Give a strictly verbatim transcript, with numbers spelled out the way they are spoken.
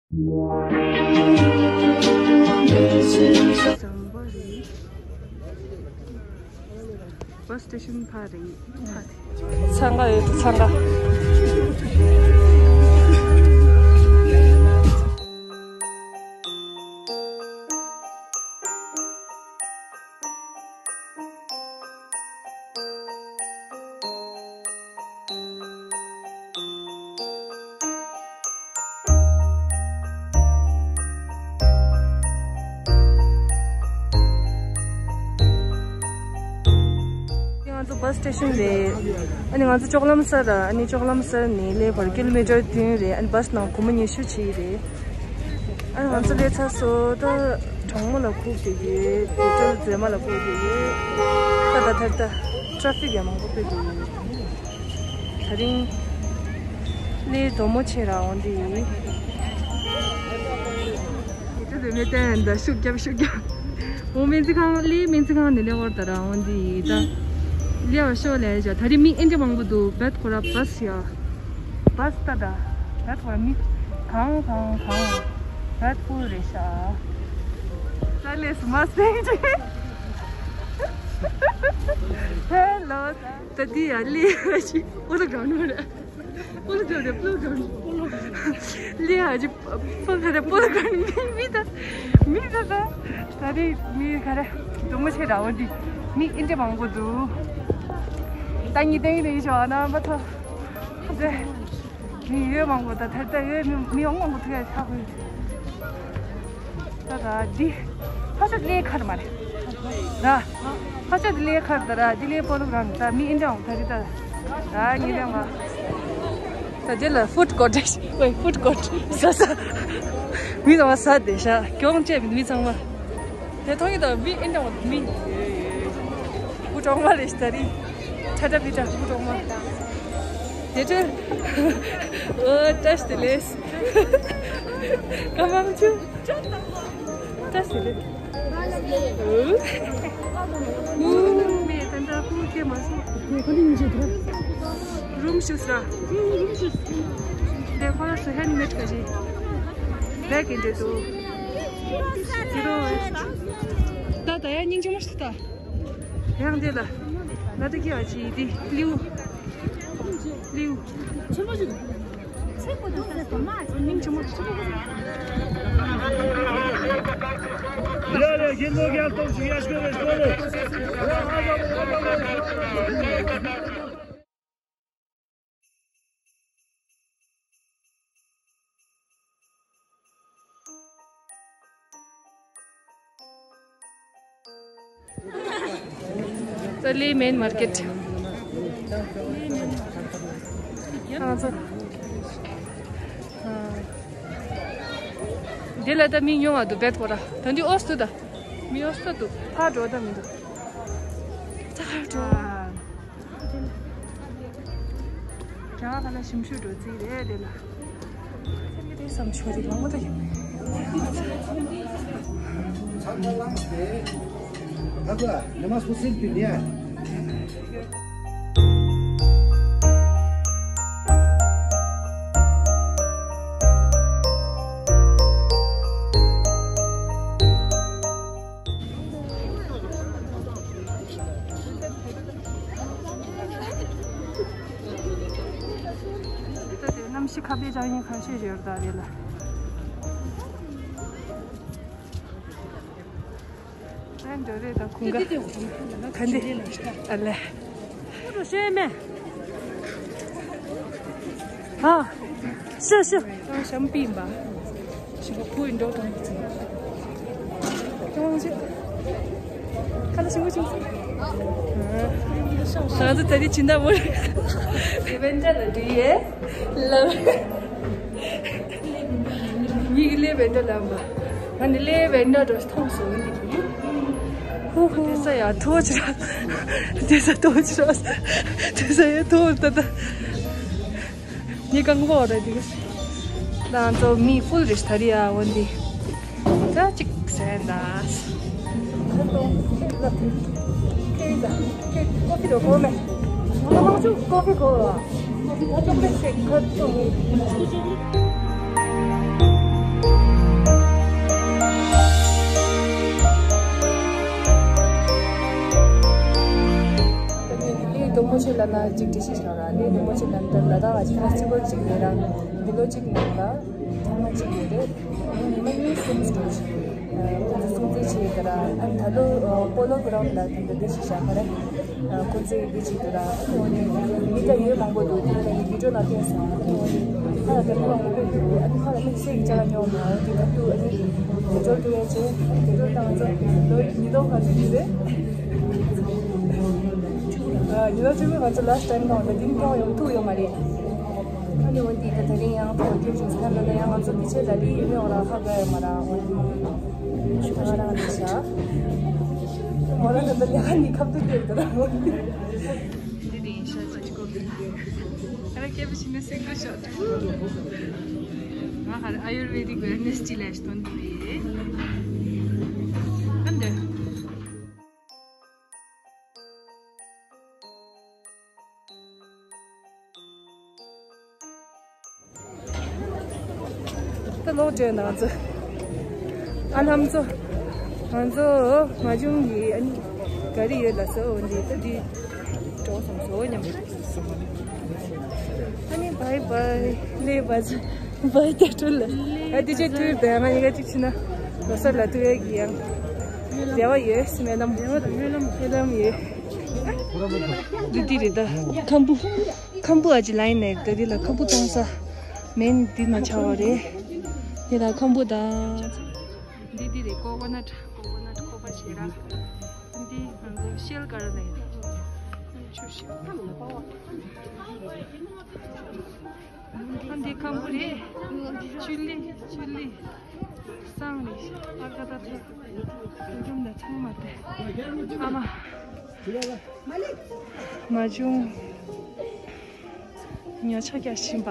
བྷ་སི་སི་ཊེ་ཤན་ཕར་རེད། འཚང་ཁ་ཡོད་དོ། འཚང་ཁ། ང་ཚོ་བྷ་སི་སི་ཊེ་ཤན་རེད། ཨ་ནི་ང་ཚོ་ལྕོག་ལམ་སར། ཨ་ནི་ལྕོག་ལམ་སར་ནས་སླེབས་པར་ཀི་ལོ་མི་ཊར་བདུན་རེད། ཨ་ནི་བྷ་སི་ནང་སྒོར་མོ་ཉི་ཤུ་བྱེད་ཀྱི་རེད། ཨ་ནི་ང་ཚོ་སླེབས་ཚར་སོང་། ད་གྲང་མོ་ལ་ཁུག་བསྡད་ཀྱི་ཡོད། དེ་ལྟར་མཛེས་མ་ལ་ཁུག་བསྡད་ཀྱི་ཡོད། ད་ད་ད་ད་ཊ་ར་ཕིག་ཡང་མང་པོ་སྤེལ་གྱི་ཡོད། ད་རིང་གླེ་དོ་མོ་ཆེ་ར་འོང་དུས། ཡིད་དུ་མི་བསྟན་ད་ཤུགས་རྒྱབ་ཤུགས་རྒྱབ། འོ་སྨན་རྩིས་ཁང་གླེ་སྨན་རྩིས་ཁང་ནས་སླེབས་པ་ད་ར་འོང་དུས་ད། སླེབས་པ་ཤོག་ལས་བྱ། ད་རིང་མི་ཨིན་ཇི་མང་པོ་འདུག་བེད་ཁོ་ར་བྷ་སི་ཡ། བྷ་སི་ད་ད། བེད་ཁོ་ར་མི་གང་གང་གང་། བེད་ཕུལ་རེད་ཤག་ད་ལས་སུ་མ་སེང་ཅི། ཧེ་ལོ། ད་འདི་ཡ་ལི་ཡ་ཞིག་ཨོ་ལ་ག་ནོ་རེད། ཨོ་ལ་ག་རེད། ཨོ་ལ་ག་རེད། ལི་ཡ་ཞིག་ཕ་ག་རེད། ཨོ་ལ་ག་རེད། མི་མི་ད་མི་ད་ད་ད་རེད། མི་ག་རེད། དུ་མ་ཆེ་ར་འོ་འདི་མི་ཨིན་ཏྲ་མང་པོ་འདུག་ད་ཉི་ཏིང་རེད་ཤག་ན་མ་ཐོ་ད། མི་ཡོད་མང་པོ་ད་ཐར་ད་ཡོད། མི་མི་ཡོང་མང་པོ་ཐུག་ཡ་ཆགས་ཀྱི། ད་ད་འདི་ཕ་ཤ་ལེ་ཁར་མ་རེད། ད་ཕ་ཤ་འདི་ལེ་ཁར་ད་ར་འདི་ལེ་པོ་ལུག་རང་ད་མི་ཨིན་འདྲ་འོང་ད་རི་ད་ད་ཉི་རེ་མ། ད་འདི་ལ་ཧྥུཌ་ཀོར་ཊི་ཝེ་ཧྥུཌ་ཀོར་ཊི་ས་ས་མི་ཚང་མ་ས་དེ་ཤ་གྱོང་བཅས་མི་ཚང་མ། དེ་མཐོང་ཡོད་ད་བི་ཨིན་ཀྲང་བ་མི། བུ་གྲོག་མ་རེད་ཤི་ད་རིང་། ཁྲ་ཁྲ་བི་ཁྲ་བུ་གྲོག་མ། དེ་ཁྲ། ཨོ་བཀྲ་ཤིས་བདེ་ལེགས། ཀ་མང་ཆུ། བཀྲ་ཤིས་བདེ་ལེགས། ཨུ། མེ་ད་ད་ཁུ་ཁེ་མ་སོ། རུམ་ཤུས་ར། རུམ་ཤུས། དེ་ཁོ་ར་སུ་ཧེན་མེད་ག་ཞིག་བེག་ཨིན་འདྲེ་དུ། ད་ད་ཡ་སྙིང་རྗེ་མོ་ཞིག་ད། ཡང་དེ་ལ། ལ་དེ་ཀྱི་ཨ་ཅི་དེ་ལིའུ། ལིའུ། ཆེན་པོ་ཞིག་སྙིང་རྗེ་མོ་ཞིག་ཡ་ཡ་ཡིན་ནོ་རྒྱལ་སྟོབས་ཞིག་ཡ་ཤོ་རེ་ཤོ་རེ། ད་ལེ་མེན་མར་ཀེཊ། ང་ཚོ། ཨ། འདི་ལ་ད་མི་ཉུང་བ་འདུག་བེད་ཁོ་ར། ད་འདི་ཨོ་སྟོད་ད། མི་ཨོ་སྟོད་འདུག་ཕར་འགྲོ་ད་མི་འདུག་ད་ཕར་འགྲོ། ཨ། རྒྱ་གར་ལ་ཞིམ་ཤོས་འགྲོ་རྩིས་རེད་དེ་ལ། དེ་བསམ་ཆོས་རིག་མང་པོ་ད་ཡོད། གནམ་གཤིས་ཁ་བདེ་ཅང་ཡིན་ཁ་ཤས་ཡོད་ད་རེད་ལ། ཨེ་འདྲ་རེད་ད་ཁུང་ག་ག་འདི་ཨ་ལེ། ཁུ་རུ་ཤེས་མེ། ཨ། ཤ་ཤ། ཨ་ཤམ་པི་ཡིན་པ། ཞི་བ་ཕུ་ཡིན་འགྲོ་དང་། ཀྲང་ཅི། ཁ་ལ་ཞིམ་པོ་ཅིག་ད་ཚོ་ད་རེས་ཕྱི་ཟླ་བོར། ཝེན་ཏྲ་ལ་འདི་ཡེ། ལ། མིག་ལེ་ཝེན་ཏྲ་ལ་འབའ། ང་ནི་ལེ་ཝེན་ཏྲ་འགྲོ་ཐོང་སོང་འདི་གི། ཧུ་ཧུ། དེ་ས་ཡ་ཐོ་ཅི་ར། དེ་ས་ཐོ་ཅི་ར། དེ་ས་ཡ་ཐོ་ད་ད། ཉི་གང་བོ་རེད་འདི། ང་ཚོ་མི་ཕུལ་རེད་ད་རེས་ཡ་འོན་ཏེ། ད་ཅིག་སེན་ད། ཀོ་ཕི་རོ་གོ་མེ། ང་ཚོ་ཀོ་ཕི་གོ་ལ། ང་ཚོ་ཀོ་ཕི་ཤེག་ཁ་ཚོ་མེ། ལ་ན་གཅིག་བྲིས་ཤིག་ཤག་ར་ལས་ནི་མོ་ཆེ་ལན་ཏར་ལ་དྭགས་ལ་ཅིག་ན་གཅིག་པོ་གཅིག་ཡོད་ར། འདི་ལོ་གཅིག་ནང་ལ་ཐེངས་མ་གཅིག་ཡོད་རེད། ཉི་མ་གཉིས་གསུམ་འགྲོ་ཞིག་ཁོ་ཚོ་སྲུང་བརྩི་བྱེད་ཀྱི་ར། ཨ་ནི་ད་ལོ་པོ་ལོ་གི་རང་ལ་དེ་འདྲ་འདི་ཞིག་བཞག་ག་རེད། ཁོ་ཚོས་འདི་བྱེད་ཀྱི་ར། མི་འདྲ་ཡོད་མང་པོ་འདུག་དེ་ལ་ཡི་བི་ཌིའོ་ནང་བསྟན་སོང་། ཨ་ད་མི་མང་པོ་འདུག་ཨ་ནི་ཁ་ལ་མི་ཤེས་ཀྱི་ཅག་ཉོ་མ་འོ་དེ་ད་དུ་ཨ་ནི་དེ་འགྲོ་དུ་ཡ་ཆེ་དེ་འགྲོ་དང་ཚོ་ལོ་ཉིས་སྟོང་ག་ཚོད་ཡོད་རེད། ཉི་མ་གཅིག་པོས་ང་ཚོ་ལ་སི་ཊི་ཊེམ་ནང་ལ་འདི་སྐྱོང་ཡོང་ཐུབ་ཡོད་མ་རེད། ཨ་ནི་འོན་ཏེ་ད་དེ་རིང་ཡང་ཐོག་ཐེབས་བྱུང་ས་ལ་ཡང་ང་ཚོ་འདི་ཆེད་ལ་ལི་ཡོད་མེད་འོ་ར་ཧ་གོ་ཡོད་མ་ར། འོན་ཏེ་ང་རང་ནི་ཤ་མོ་ར་ད་ད་ལི་ཧ་ནི་ཁབ་ཏུ་སྟེར་ད་ར། འོན་ཏེ་འདི་རིང་ཤ་ཅི་ཅི་གོ་གི་ཨ་ར་སྐྱེ་བ་ཕྱི་ནས་སེང་གོ་ཤོག་ང་ཧར་ཨ་ཡུར་ཝེ་དིག་ཝེལ་ནེ་སི་ཅི་ལས་སྟོན་དུ་རེད། ཨ་འདི། ད་ལོག་འགྲོ་ན་ང་ཚོ། ཨ་ལྷམ་ཚོ། ང་ཚོ་མ་བྱུང་གི་ཨ་ནི་ག་རེ་ཡོད་ལ་སོ་འདི་ད་འདི་འགྲོ་སོང་ཟོ་སྙམ། ཨ་ནི་བྷའི་བྷའི་ལེ་བ་ཚོ། བྷའི་ཏེ་ཏུ་ལ། ཨ་འདི་ཅེ་ཏུ་བས་ང་ཡི་ག་ཅིག་ཕྱིན་ན་ལོ་སར་ལ་ཏུ་ཡ་གི་ཡང་རེ་བ་ཡོད་སྨོན་ལམ་རེ་བ་དང་སྨོན་ལམ་སྨོན་ལམ་ཡོད། འདི་འདི་རེད་ད། ཁམ་བུ། ཁམ་བུ་ཨ་ཅི་ལ་ཡིན་ནས་ད་འདི་ལ་ཁམ་བུ་གཏོང་ས་མེན་འདི་ན་ཆ་བ་རེད། འདི་ལ་ཁམ་བུ་དང་། འདི་འདི་རེད་ཀོ་ཀོ་ནཊ་ཀོ་ཀོ་ནཊ་ཁོ་པ་ཞེ་ར། འདི་ང་ཚོ་ཤེལ་དཀར་ལ་ཡིན། ཆུ་ཤེལ། ཨ་འདི་ཁམ་བུ་རེད། ཆུ་ལི་ཆུ་ལི། སང་རེད་ཨ་ཀ་ད་ཐོ། ཡུམ་ད་ཚང་མ་དེ། ཨ་མ། མ་བྱུང་། ཉོ་ཆ་རྒྱག་བཞིན་པ།